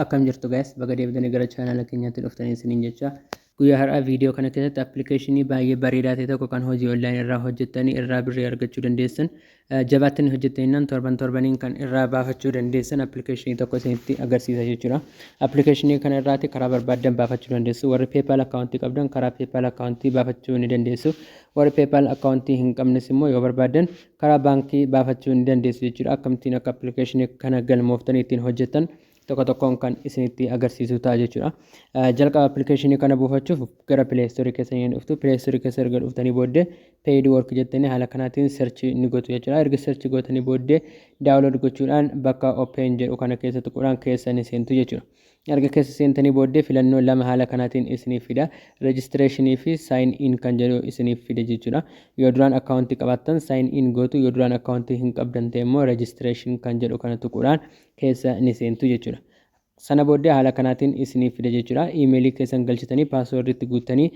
Akkam jirtu guys, baga deebitanii gara chaanaala keenyaatti dhuftanii isiniin jecha. Guyyaa har'aa viidiyoo kana keessatti appilikeeshinii baay'ee bareedaa ta'e tokko kan hojii online irraa hojjettanii irraa birrii argachuu dandeessan, jabaattanii hojjettaniinaan torban torbaniin kan irraa baafachuu dandeessan appilikeeshinii tokko isinitti agarsiisa jechuudha. Appilikeeshinii kana irraati karaa barbaaddan baafachuu dandeessu. Warri PayPal akkaawuntii qabdan karaa PayPal akkaawuntii baafachuu ni dandeessu. Warri PayPal akkaawuntii hin qabnes immoo yoo barbaaddan karaa baankii baafachuu ni dandeessu jechuudha. Akkamittiin akka appilikeeshinii kana galmooftanii ittiin hojjettan tokko tokkoon kan isinitti agarsiisu ta'a jechuudha. Jalqaba appilikeeshinii kana buufachuuf gara Play Store keessanii ni dhuftu. Play Store keessa erga dhuftanii booddee paid work jettanii haala kanaatiin search ni gootu jechuudha. Erga search gootanii booddee download gochuudhaan bakka open jedhu kana keessa tuquudhaan keessa ni seentu jechuudha. Erga keessa seentanii booddee filannoo lama haala kanaatiin isiniif fida. Registration fi sign in kan jedhu isiniif fida jechuudha. Yoo duraan akkaawuntii qabaattan sign in gootu, yoo duraan akkaawuntii hin qabdan ta'e immoo registration kan jedhu kana tuquudhaan keessa ni seentu jechuudha. Sana booddee haala kanaatiin isiniif fida jechuudha. Iimeelii keessan galchitanii paaswoordii itti guuttanii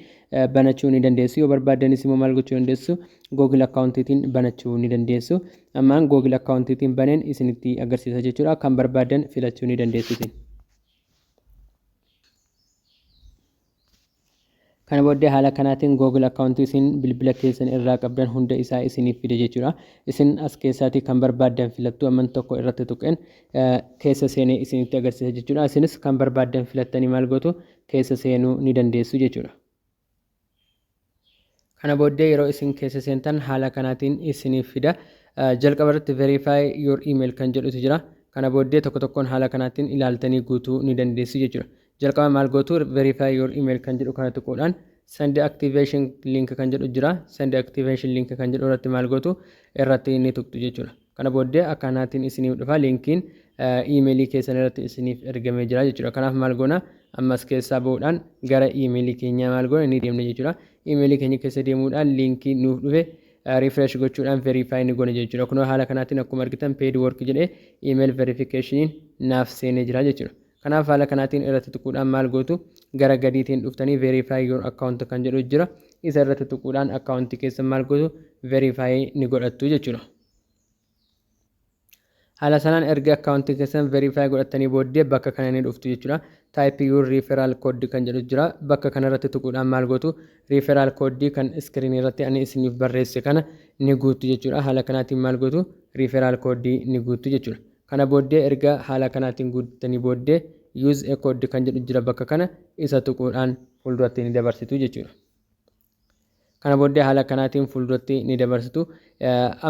banachuu ni dandeessu. Yoo barbaaddanis immoo maal gochuu dandeessu? Google akkaawuntiitiin banachuu ni dandeessu. Ammaan Google akkaawuntiitiin baneen isinitti agarsiisa jechuudha. Kan barbaaddan filachuu ni dandeessu isin. Kana booddee haala kanaatiin Google account isin bilbila keessan irraa qabdan hunda isaa isiniif fida jechuudha. Isin as keessaatii kan barbaaddan filattu, amman tokko irratti tuqeen keessa seenee isinitti agarsiisa jechuudha. Isinis kan barbaaddan filattanii maal gootu, keessa seenuu ni dandeessu jechuudha. Kana booddee yeroo isin keessa seentan haala kanaatiin isiniif fida. Jalqaba irratti verify your email kan jedhutu jira. Kana booddee tokko tokkoon haala kanaatiin ilaaltanii guutuu ni dandeessu jechuudha. Jalqaba maal gootu? Verify your email kan jedhu kana tuquudhaan send activation link kan jedhu jira. Send activation link kan jedhu irratti maal gootu? Irratti ni tuqxu jechuudha. Kana booddee akkanaatiin isiniif dhufa, linkiin iimeelii keessan irratti isiniif ergamee jira jechuudha. Kanaaf maal goona? Ammas keessaa ba'uudhaan gara iimeelii keenyaa maal goona, ni deemna jechuudha. Iimeelii keenya keessa deemuudhaan linkii nuuf dhufe refresh gochuudhaan verify ni goona jechuudha. Kunoo haala kanaatiin akkuma argitan paid work jedhee email verification naaf seenee jira jechuudha. Kanaaf haala kanaatiin irratti tuquudhaan maal gootu? Gara gadiitiin dhuftanii verify your account kan jedhu jira. Isa irratti tuquudhaan account keessan maal gootu? Verify ni godhattu jechuudha. Haala sanaan erga akkaawuntii keessan verify godhattanii booddee bakka kana ni dhuftu jechuudha. Type your referral code kan jedhu jira. Bakka kanarratti tuquudhaan maal gootu? Referral code kan screen irratti ani isiniif barreesse kana ni guuttu jechuudha. Haala kanaatiin maal gootu? Referral code ni guuttu jechuudha. Kana booddee erga haala kanaatiin guuttanii booddee use a code kan jedhu jira, bakka kana isa tuquudhaan fuulduratti ni dabarsitu jechuudha. Kana booddee haala kanaatiin fuulduratti ni dabarsitu.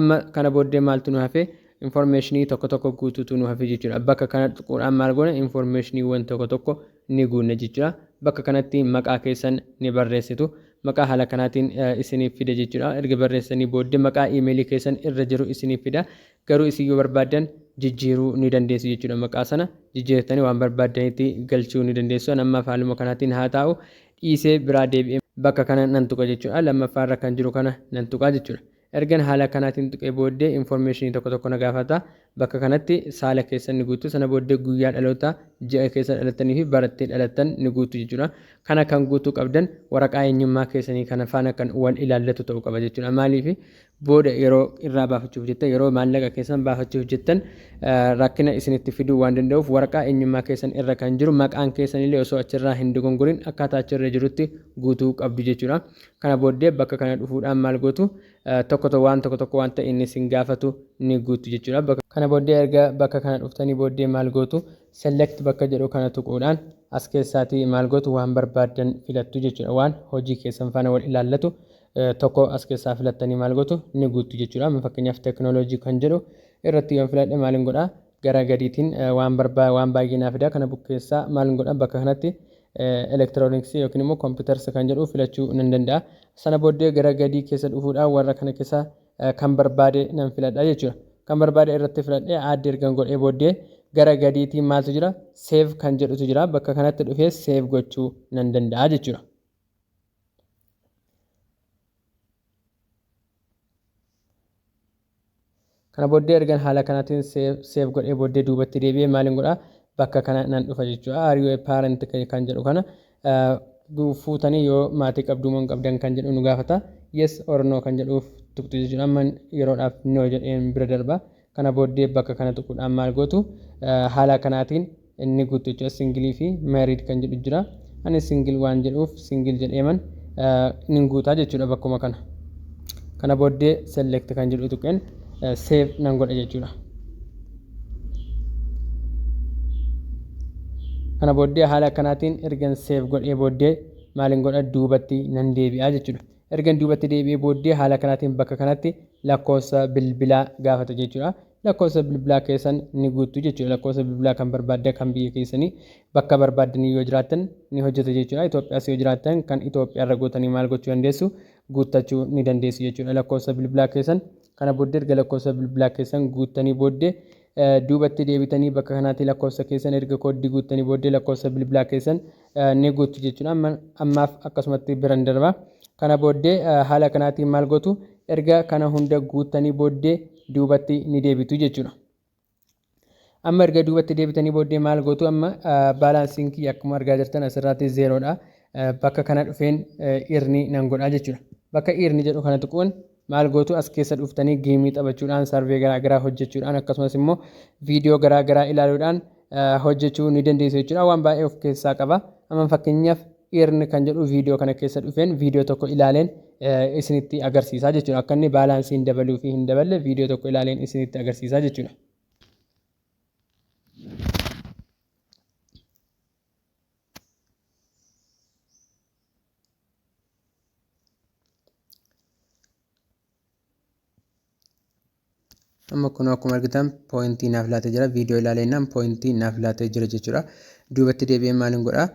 Amma kana booddee maaltu nu hafe? Informeeshinii tokko tokko guutuutu nu hafe jechuudha. Bakka kana tuquudhaan maal goona? Informeeshiniiwwan tokko tokko ni guunna jechuudha. Bakka kanatti maqaa keessan ni barreessitu. Maqaa haala kanaatiin isiniif fida jechuudha. Erga barreessanii booddee maqaa iimeelii keessan irra jiru isiniif fida. Garuu isin yoo barbaaddan jijjiiruu ni dandeessu jechuudha. Maqaa sana jijjiirtanii waan barbaaddanitti galchuu ni dandeessu. Ani ammaaf haaluma kanaatiin haa taa'u, dhiisee biraa deebi'ee bakka kana nan tuqa jechuudha. Lammaffaa irra kan jiru kana nan tuqa jechuudha. Ergan haala kanaatiin tuqee booddee informeeshinii tokko tokko na gaafata. Bakka kanatti saala keessan ni guuttu. Sana booddee guyyaa dhalootaa, ji'a keessa dhalattanii fi bara itti dhalattan ni guuttu jechuudha. Kana kan guutuu qabdan waraqaa eenyummaa keessanii kana faana kan wal ilaallatu ta'uu qaba jechuudha. Maaliif? Booda yeroo irraa baafachuuf jettan, yeroo maallaqa keessan baafachuuf jettan rakkina isinitti fiduu waan danda'uuf, waraqaa eenyummaa keessan irra kan jiru maqaan keessan illee osoo achirraa hin dogongorin akkaataa achirra jirutti guutuu qabdu jechuudha. Kana booddee bakka kana dhufuudhaan maal gootu? Tokko waan tokko tokko wanta inni isin gaafatu ni guutu jechuudha. Kana booddee erga bakka kana dhuftanii booddee maal gootu? Select bakka jedhu kana tuquudhaan as keessaatii maal gootu? Waan barbaaddan filattu jechuudha. Waan hojii keessan faana wal ilaallatu tokko as keessaa filattanii maal gootu? Ni guuttu jechuudha. Amma fakkeenyaaf teekinooloojii kan jedhu irratti yoon filadhe maalin godhaa? Gara gadiitiin waan barbaa waan baay'ee naa fida. Kana bukkeessaa maalin godhaa? Bakka kanatti elektirooniksii yookiin immoo kompiitarsa kan jedhu filachuu nan danda'a. Sana booddee gara gadii keessa dhufuudhaan warra kana keessa kan barbaade nan filadha jechuudha. Kan barbaade irratti filadhee add ergan godhee booddee gara gadiitiin maaltu jira? Save kan jedhutu jira. Bakka kanatti dhufee save gochuu nan danda'a jechuudha. Kana booddee ergan haala kanaatiin save godhee booddee duubatti deebi'ee maalin godhaa? Bakka kana nan dhufa jechuudha. Are you a parent kan jedhu kana fuutanii yoo maatii qabduu moo hin qabdan kan jedhu nu gaafata. Yes or no kan jedhuuf tuqxu jechuudha. Amma yeroodhaaf no jedheen bira darba. Kana booddee bakka kana tuquudhaan maal gootu? Haala kanaatiin Inni guutu jechuudha. Single fi married kan jedhu jira. Ani single waan jedhuuf single jedheeman nin guutaa jechuudha bakkuma kana. Kana booddee select kan jedhu tuqeen save nan godha jechuudha. Kana booddee haala akkanaatiin ergan save godhee booddee maalin godha? Duubatti nan deebi'a jechuudha. Ergan duubatti deebi'ee booddee haala kanaatiin bakka kanatti lakkoofsa bilbilaa gaafata jechuudha. Lakkoofsa bilbilaa keessan ni guuttu jechuudha. Lakkoofsa bilbilaa kan barbaaddan kan biyya keessanii bakka barbaaddanii yoo jiraattan ni hojjeta jechuudha. Itoophiyaas yoo jiraattan kan Itoophiyaa irra gootanii maal gochuu dandeessu? Guuttachuu ni dandeessu jechuudha. Lakkoofsa bilbilaa keessan kana booddee erga lakkoofsa bilbilaa keessan guuttanii booddee duubatti deebitanii bakka kanaatti lakkoofsa keessan erga kooddii guuttanii booddee lakkoofsa bilbilaa keessan ni guuttu jechuudha. Ammaaf akkasumatti biran darba. Kana booddee haala kanaatiin maal gootu? Erga kana hunda guuttanii booddee duubatti ni deebitu jechuudha. Amma erga duubatti deebitanii booddee maal gootu? Amma balanceiin kiyya akkuma argaa jirtan asirratti zerodha. Bakka kana dhufeen earn nan godhaa jechuudha. Bakka earn jedhu kana tuquun maal gootu? As keessa dhuftanii game taphachuudhaan, survey garaagaraa hojjechuudhaan, akkasumas immoo viidiyoo garaagaraa ilaaluudhaan hojjechuu ni dandeessu jechuudha. Waan baay'ee of keessaa qaba. Amma fakkeenyaaf earn kan jedhu viidiyoo kana keessa dhufeen viidiyoo tokko ilaaleen isinitti agarsiisaa jechuudha. Akka inni balanceiin dabaluu fi hin daballe viidiyoo tokko ilaaleen isinitti agarsiisaa jechuudha. Amma kun akkuma argitan point naaf laatee jira. Viidiyoo ilaaleenaan point naaf laatee jira jechuudha. Duubatti deebi'ee maaliin godhaa?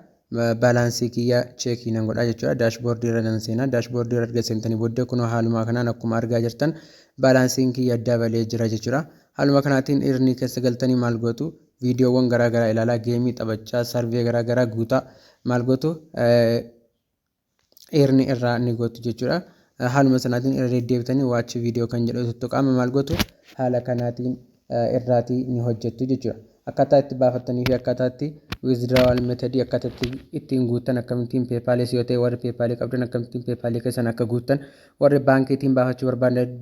Balance kiyya check nan godhaa jechuudha. Dashboard irra nan seenaa. Dashboard irra erga seentanii booddee kunoo haaluma kanaan akkuma argaa jirtan balanceiin kiyya dabalee jira jechuudha. Haaluma kanaatiin earn keessa galtanii maal gootu? Viidiyoowwan garaa garaa ilaalaa, game taphachaa, survey garaa garaa guutaa maal gootu? Earn irraa ni gootu jechuudha. Haaluma sanaatiin irra deddeebitanii watch video kan jedhu tuttuqaama maal gootu? Haala kanaatiin irraatii ni hojjettu jechuudha. Akkaataa itti baafattanii fi akkaataa itti withdrawal method akkaataa ittiin guuttan, akkamittiin PayPalis yoo ta'e warri PayPal qabdan akkamittiin PayPal keessan akka guuttan, warri baankiitiin baafachuu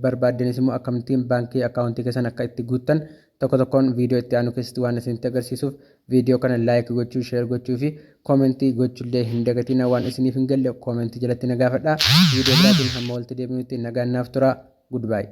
barbaaddanis immoo akkamittiin baankii account keessan akka itti guuttan tokko tokkoon viidiyoo itti aanu keessatti waan isinitti agarsiisuuf viidiyoo kana like gochuu, share gochuu fi comment gochuullee hin dagatina. Waan isiniif hin galle comment jalatti na gaafadhaa. Viidiyoo biraatiin hamma walitti deebinutti nagaan naaf tura. Goodbye.